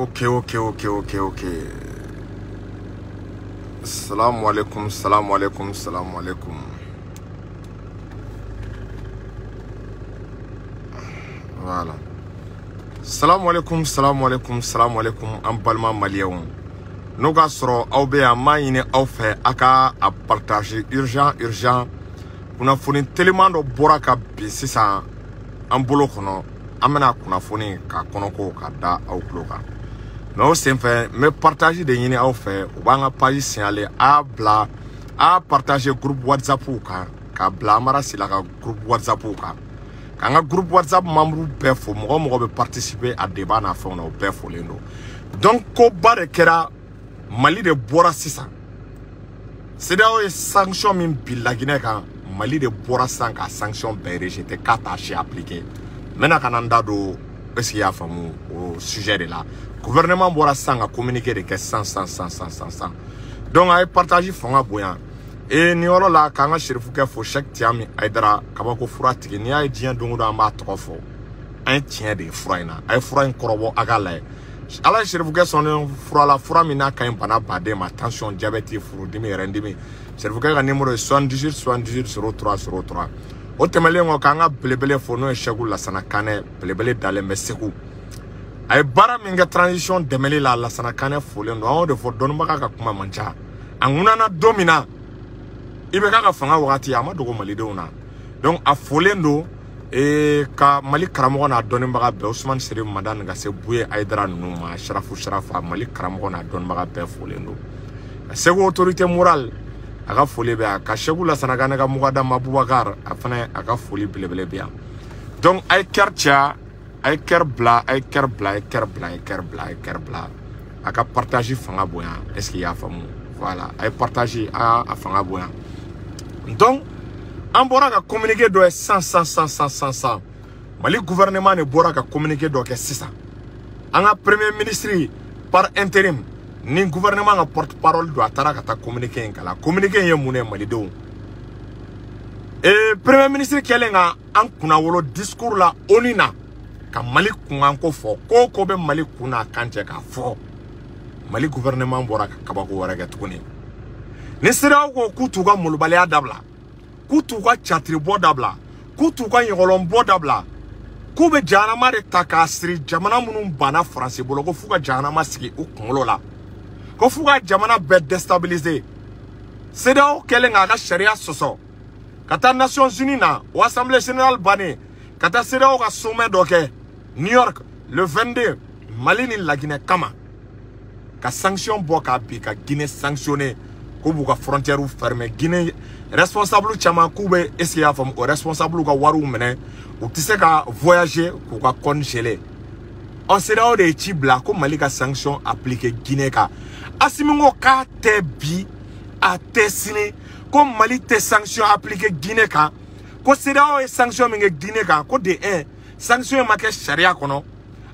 Ok. Salam alaikum, salam alaikum, salam alaikum. Voilà. Salam alaikum, salam alaikum, salam alaikum. An balima maliyɛnw. N'o k'a sɔrɔ aw bɛ yan, m'a ɲini aw fɛ a ka a partager urgent urgent. Kunnafoni teliman dɔ bɔra ka bin sisan an bolo kɔnɔ. An bɛna kunnafoni ka kɔnɔko ka da aw tulo kan. Mais o senfɛ n bɛ partage de ɲini aw fɛ, u b'an ka page signaler, a y'a bila, a y'a partager groupe WhatsApp kan, k'a bila Amara Sila ka groupe WhatsApp kan. K'an ka groupe WhatsApp membre bɛɛ fo, mɔgɔ o mɔgɔ bɛ participer a débat n'a fɛnw na, o bɛɛ folen don. Donc koba de kɛra, Mali de bɔra sisan. CEDEAO ye sanction min bin Laginɛ kan, Mali de bɔra sisan ka sanction bɛɛ rejeter k'a t'a si appliquer. N bɛna ka na n da don, est-ce que i y'a faamu o sujet de la. Gouvernement bɔra sisan ka communiqué de kɛ sisan sisan sisan sisan sisan. Donc a ye partage fanga bonya. Et nin yɔrɔ la k'an ka serifukɛ fo, Cheikh Tiami Aidara, kabako fura tigi. N'i y'a ye diɲɛ don o don an b'a tɔgɔ fɔ, an ye tiɲɛ de ye fura in na. A ye fura in kɔrɔbɔ a k'a lajɛ. Ala ye serifukɛ sɔnnen fura la, fura min n'a ka ɲi bana baden ma, tension, diabète, furudimi, yɛrɛdimi. Serifukɛ ka numéro ye 78 78 03 03. O tɛmɛnen kɔ, k'an ka belebele fo, n'o ye Sɛku Lasana Kanɛ, belebele dalen bɛ Segu. A ye baara min kɛ transition dɛmɛli la, Lasana Kanɛ folen don. An y'o de fɔ, dɔnnibaga ka kuma man ca. A ŋunana don min na, i bɛ k'a ka fanga wagati, a ma dogo malidenw na. Donc a folen don. Ka Mali karamɔgɔ n'a dɔnnibaga bɛɛ, Ousmane Serif Madani ka se Buye Aidara ninnu ma, Sharafu Sharafa, Mali karamɔgɔ n'a dɔnnibaga bɛɛ folen don. Segu autorité morale, a ka foli bɛ yan. Ka Segu Lasana Kanɛ ka Mugadam Abubakar, a fana a ka foli belebele bɛ yan. Donc a ye cœur caya, a ye cœur bila, a ye cœur bila, a ye cœur bila, a ye cœur bila, a ye cœur bila. A ka partage fanga bonya, est-ce que i y'a faamu? Voilà, a ye partage, a fanga bonya. Donc an bɔra ka communiqué dɔ ye sisan sisan sisan sisan sisan sisan. Mali gouvernement de bɔra ka communiqué dɔ kɛ sisan. An ka premier ministre par intérim ni gouvernement ka porte-parole don, a taara ka taa communiqué in kalan. Communiqué in ye mun ye malidenw? Premier ministre kɛlen ka an kunnawolo discours la ONU na, ka Mali kunkanko fɔ, ko o ko bɛ Mali kun n'a kan cɛ k'a fɔ. Mali gouvernement bɔra ka kabako wɛrɛ kɛ tuguni. Ni CEDEAO ko k'u t'u ka molobaliya dabila, k'u t'u ka catiribɔ dabila, k'u t'u ka ɲɔgɔlɔnbɔ dabila, k'u bɛ jahanama de ta k'a siri jamana minnu banna Faransi bolo, ko f'u ka jahanama sigi u kunkolo la, ko f'u ka jamana bɛɛ déstabiliser. CEDEAO kɛlen k'a ka sariya sɔsɔ ka taa Nations Unies na, o assemblée générale bannen, ka taa CEDEAO ka sommet dɔ kɛ New York le 22, Mali ni Laginɛ kama, ka sanction bɔ k'a bin, ka Guinée sanctionner, k'u b'u ka frontières fermer. Guinée responsable caman k'u bɛ, est-ce que i y'a faamu, o responsable ka wariw minɛ, u tɛ se ka voyager, k'u ka compte geler. Ɔ CEDEAO de ye ci bila ko Mali ka sanction appliquer Guinée kan. Assimi ko k'a tɛ bi, a tɛ sini, ko Mali tɛ sanction appliquer Guinée kan, ko CEDEAO ye sanction min kɛ Guinée kan, ko de 1 sanction ma kɛ sariya kɔnɔ,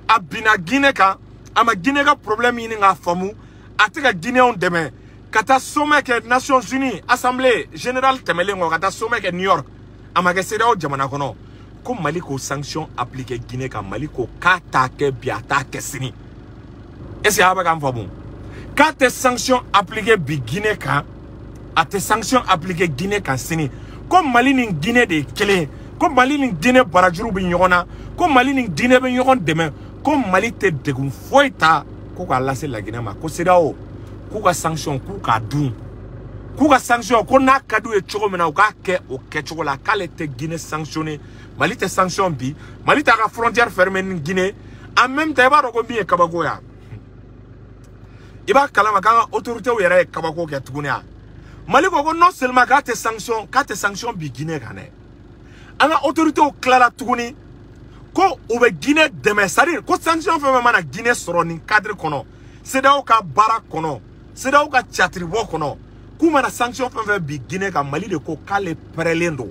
a binna Guinée kan, a ma Guinée ka problème ɲini k'a faamu, a tɛ ka Guinéenw dɛmɛ. Ka taa sommet kɛ Nations Unies assemblée générale tɛmɛlen kɔ, ka taa sommet kɛ New York, a ma kɛ CEDEAO jamana kɔnɔ, ko Mali k'o sanction appliquer Guinée kan. Mali ko k'a t'a kɛ bi, a t'a kɛ sini. Est-ce que a bɛ k'an faamu? K'a tɛ sanction appliquer bi Guinée kan, a tɛ sanction appliquer Guinée kan sini. Ko Mali ni Guinée de ye kelen ye, ko Mali ni Guinée barajuru bɛ ɲɔgɔn na, ko Mali ni Guinée bɛ ɲɔgɔn dɛmɛ, ko Mali tɛ degun foyi ta ko k'a lase Laginɛ ma, ko CEDEAO k'u ka sanction k'u k'a dun, k'u ka sanction ko n'a ka d'u ye cogo min na u k'a kɛ o kɛcogo la, k'ale tɛ Guinée sanctionner. Mali tɛ sanction bi, Mali t'a ka frontière fermer ni Guinée. En même temps, i b'a dɔn ko min ye kabako ye, i b'a kalama k'an ka autorités yɛrɛ ye kabako kɛ tuguni. A Mali ko ko non seulement k'a tɛ sanction, k'a tɛ sanction bi Guinée kan dɛ, an ka autorités tilala tuguni ko u bɛ Guinée dɛmɛ, c'est à dire ko sanction fɛn fɛn mana Guinée sɔrɔ nin cadre kɔnɔ, CEDEAO ka baara kɔnɔ, CEDEAO ka catiribɔ kɔnɔ, k'u mana sanction fɛn fɛn bi Guinée kan, Mali de ko k'ale pɛrɛlen don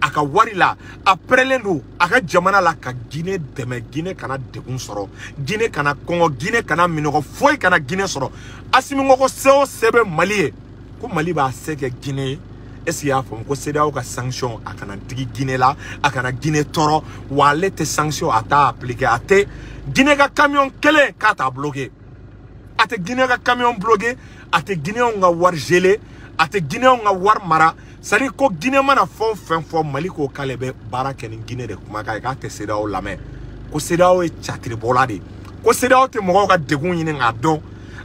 a ka wari la, a pɛrɛlen don a ka jamana la ka Guinée dɛmɛ, Guinée kana degun sɔrɔ, Guinée kana kɔngɔ, Guinée kana minɔgɔ, foyi kana Guinée sɔrɔ. Assimi ko ko se o se bɛ Mali ye, ko Mali b'a se kɛ Guinée ye. Est-ce que i y'a faamu? Ko CEDEAO ka sanction a kana digi Guinée la, a kana Guinée tɔɔrɔ, wa ale tɛ sanction a t'a appliquer, a tɛ Guinée ka camion kelen k'a t'a bloquer. A tɛ Guinée ka camion bloqué, a tɛ Guinéenw ka wari gelé, a tɛ Guinéenw ka wari mara. C'est à dire ko Guinée mana fɛn o fɛn fɔ, Mali ko k'ale bɛ baara kɛ ni Guinée de kumakan ye, k'a tɛ CEDEAO lamɛn, ko CEDEAO ye catiribɔla de ye, ko CEDEAO tɛ mɔgɔw ka degun ɲini k'a dɔn.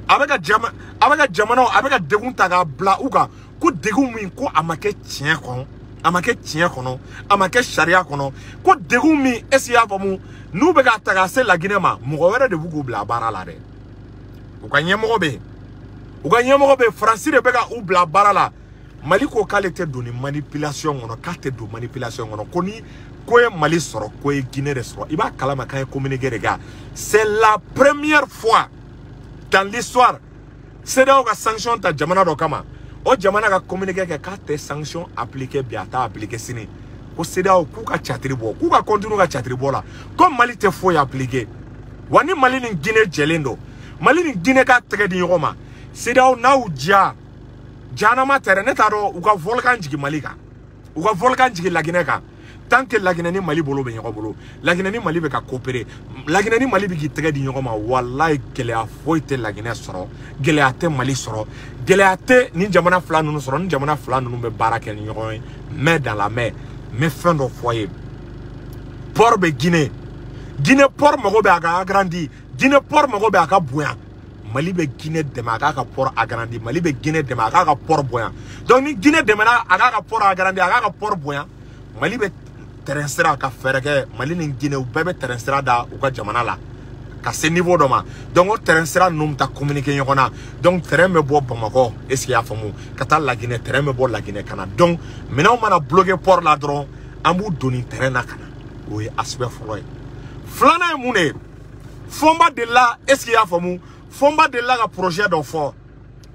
A bɛ ka jama, a bɛ ka jamanaw, a bɛ ka degun ta k'a bila u kan, ko degun min ko a ma kɛ tiɲɛ kɔnɔ, a ma kɛ tiɲɛ kɔnɔ, a ma kɛ sariya kɔnɔ, ko degun min, est ce que i y'a faamu, n'u bɛ k'a ta k'a se Laginɛ ma, mɔgɔ wɛrɛ de b'u k'u bila baara la dɛ. U ka ɲɛmɔgɔ bɛ yen, u ka ɲɛmɔgɔ bɛ yen, Faransi de bɛ ka u bila baara la. Mali ko k'ale tɛ don ni manipulation kɔnɔ, k'a tɛ don manipulation kɔnɔ, ko ni ko ye Mali sɔrɔ, ko ye Guinée de sɔrɔ. I b'a kalama k'an ye communiqué de kɛ. C'est la première fois dans l'histoire CEDEAO ka sanction ta jamana dɔ kama, o jamana ka communiqué kɛ k'a tɛ sanction appliquer bi, a t'a appliquer sini, ko CEDEAO k'u ka catiri bɔ, k'u ka continuer ka catiri bɔ la, ko Mali tɛ foyi appliquer. Wa ni Mali ni Guinée jɛlen don, Mali ni Guinée ka tɛgɛ di ɲɔgɔn ma, CEDEAO n'aw diya jahanama tɛ dɛ, ne t'a dɔn u ka volcan jigin Mali kan, u ka volcan jigin Laginɛ kan. Tant que Laginɛ ni Mali bolo bɛ ɲɔgɔn bolo, Laginɛ ni Mali bɛ ka coopérer, Laginɛ ni Mali bɛ k'i tɛgɛ di ɲɔgɔn ma, walayi gɛlɛya foyi tɛ Laginɛ sɔrɔ, gɛlɛya tɛ Mali sɔrɔ, gɛlɛya tɛ nin jamana fila ninnu sɔrɔ. Ni jamana fila ninnu bɛ baara kɛ ni ɲɔgɔn ye main dans la main. N bɛ fɛn dɔ fɔ a ye, port bɛ Guinée, Guinée port mago bɛ a ka agrandi, Guinée port mago bɛ a ka bonya. Mali bɛ Guinée dɛmɛ a k'a ka port agrandi, Mali bɛ Guinée dɛmɛ a k'a ka port bonya. Donc ni Guinée dɛmɛna a k'a ka port agrandi, a k'a ka port bonya, Mali bɛ terrain sira ka fɛɛrɛ kɛ. Mali ni Guinée u bɛɛ bɛ terrain sira da u ka jamana la ka se niveau dɔ ma. Donc o terrain sira ninnu bɛ taa communiquer ɲɔgɔn na. Donc terrain bɛ bɔ Bamakɔ, est ce que i y'a faamu, ka taa Laginɛ, terrain bɛ bɔ Laginɛ ka na. Donc minɛnw mana bloquer port la dɔrɔn, an b'u doni terrain na ka na. O ye aspect fɔlɔ ye. Filanan ye mun de ye? Fɔnba delila, est ce que i y'a faamu, Fɔnba delila ka projet dɔ fɔ.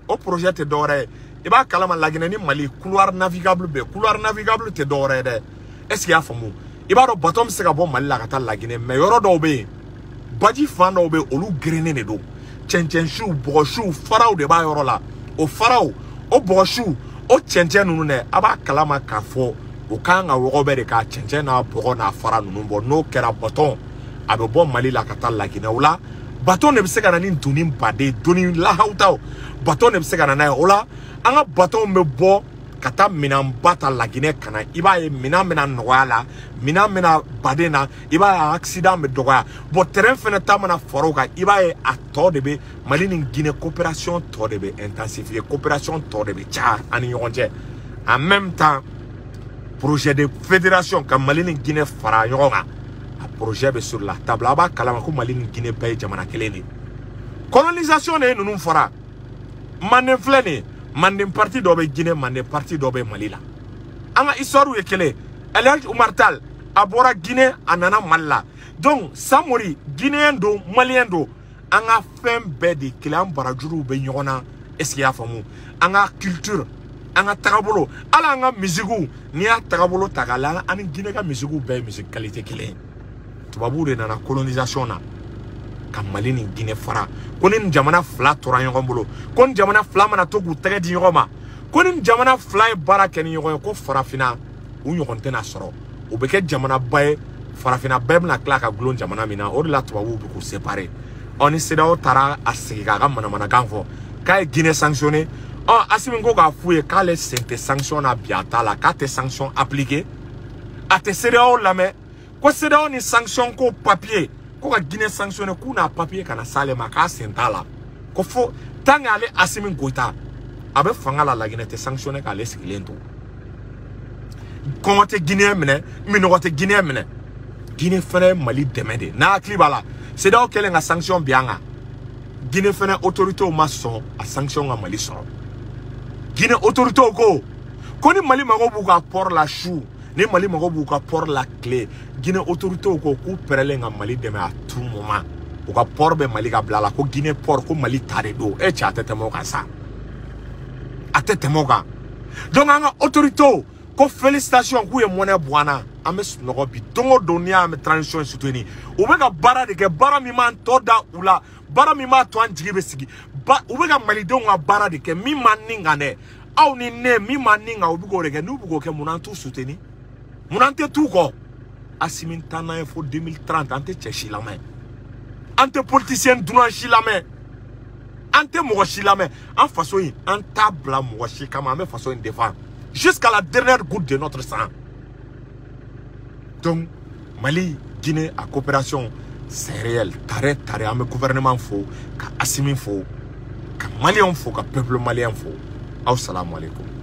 O projet tɛ dɔwɛrɛ ye, i b'a kalama Laginɛ ni Mali couloir navigable bɛ. Couloir navigable tɛ dɔwɛrɛ ye dɛ, est ce que i y'a faamu? I b'a dɔn bateau bɛ se ka bɔ Mali la ka taa Laginɛ, mais yɔrɔ dɔw bɛ yen, baji fan dɔw bɛ yen, olu gerennen de don, cɛncɛnsiw, bɔgɔsiw, faraw de b'a yɔrɔ la. O faraw, o bɔgɔsiw, o cɛncɛn ninnu dɛ, a b'a kalama k'a fɔ o kan ka wɔgɔbɛ de k'a cɛncɛn n'a bɔgɔ n'a fara ninnu bɔ. N'o kɛra, bateau a bɛ bɔ Mali la ka taa Laginɛ. O la bateau de bɛ se ka na ni doni baden, doni lahawutaw, bateau de bɛ se ka na n'a ye. O la an ka bateau bɛ bɔ ka taa minɛnba ta Laginɛ ka na, i b'a ye minɛn bɛna nɔgɔya la, minɛn bɛna baden na, i b'a ye accident bɛ dɔgɔya. Bon, terrain fɛnɛ ta mana fara o kan, i b'a ye a tɔ de bɛ Mali ni Guinée coopération tɔ de bɛ intensifier, coopération tɔ de bɛ caya an ni ɲɔgɔn cɛ. En même temps, projet de fédération ka Mali ni Guinée fara ɲɔgɔn kan, a projet bɛ sur la table. A b'a kalama ko Mali ni Guinée bɛɛ ye jamana kelen de ye. Colonisation de ye ninnu fara. Manden filɛ nin ye, Manden parti dɔ bɛ Guinée, Manden parti dɔ bɛ Mali la. An ka histoire ye kelen. El Hadj Oumar Tall a bɔra Guinée, a nana Mali la. Donc Samori, Guinéen don, Malien don, an ka fɛn bɛɛ de kelen, an barajuruw bɛ ɲɔgɔn na. Est ce que i y'a faamu? An ka culture, an ka tagabolo, hali an ka misikiw, n'i y'a tagabolo ta k'a lajɛ, an ni Guinée ka misikiw bɛɛ ye musique qualité kelen ye. Tubabuw de nana colonisation na ka Mali ni Guinée fara, ko ni jamana fila tora ɲɔgɔn bolo, ko ni jamana fila mana to k'u tɛgɛ di ɲɔgɔn ma, ko ni jamana fila ye baara kɛ ni ɲɔgɔn ye, ko farafinna u ɲɔgɔn tɛna sɔrɔ, u bɛ kɛ jamanaba ye, farafinna bɛɛ bɛna tila ka gulon jamana min na. O de la tubabuw bɛ k'u séparer. Ɔ ni CEDEAO taara a sigi k'a ka manamanakan fɔ k'a ye Guinée sanctionné, ɔ Asimi ko k'a f'u ye k'ale sen tɛ sanction na bi, a t'a la, k'a tɛ sanction appliquer, a tɛ CEDEAO lamɛn, ko CEDEAO ni sanction ko papier ko ka Guinée sanctionné, k'u n'a papier kana s'ale ma, k'a sen t'a la, ko fo tant que ale Asimi Goïta a bɛ fanga la, Laginɛ tɛ sanctionné, k'ale sigilen to. Kɔngɔ tɛ Guinée minɛ, minɔgɔ tɛ Guinée minɛ. Guinée fɛnɛ ye Mali dɛmɛ de n'a hakili b'a la. CEDEAO kɛlen ka sanction bin an kan, Guinée fɛnɛ autorités ma sɔn a sanction ka Mali sɔrɔ. Guinée autorités ko ko ni Mali mago b'u ka port la su, ni Mali mago b'u ka port la tile, Guinée autorités ko k'u pɛrɛlen ka Mali dɛmɛ à tout moment, u ka port bɛ Mali ka bila la, ko Guinée port ko Mali ta de don. E cɛ, a tɛ tɛmɛ o kan sa, a tɛ tɛmɛ o kan. Donc an ka autorités ko félicitation, k'u ye mɔnɛ bɔ an na. An bɛ sunɔgɔ bi don o don, n'i y'a mɛn transition soutenir, u bɛ ka baara de kɛ, baara min b'an tɔ da u la, baara min b'a to an jigi bɛ sigi ba, u bɛ ka malidenw ka baara de kɛ min m'an ni kan dɛ, aw ni ne min m'an ni kan, u bɛ k'o de kɛ. N'u bɛ k'o kɛ, munna an t'u soutenir? Munna an tɛ t'u kɔ? Asimi taa n'an ye fo 2030, an tɛ cɛ si lamɛn, an tɛ politicien dunan si lamɛn. An tɛ mɔgɔ si lamɛn, an faso in, an t'a bila mɔgɔ si kama, an bɛ faso in défend jusqu'à la dernière goutte de notre sang. Donc Mali Guinée a coopération, c'est réel. Tare tare, an bɛ gouvernement fo, ka Assimi fo, ka maliyɛnw fo, ka peuple malien fo. Aw salamu aleykum.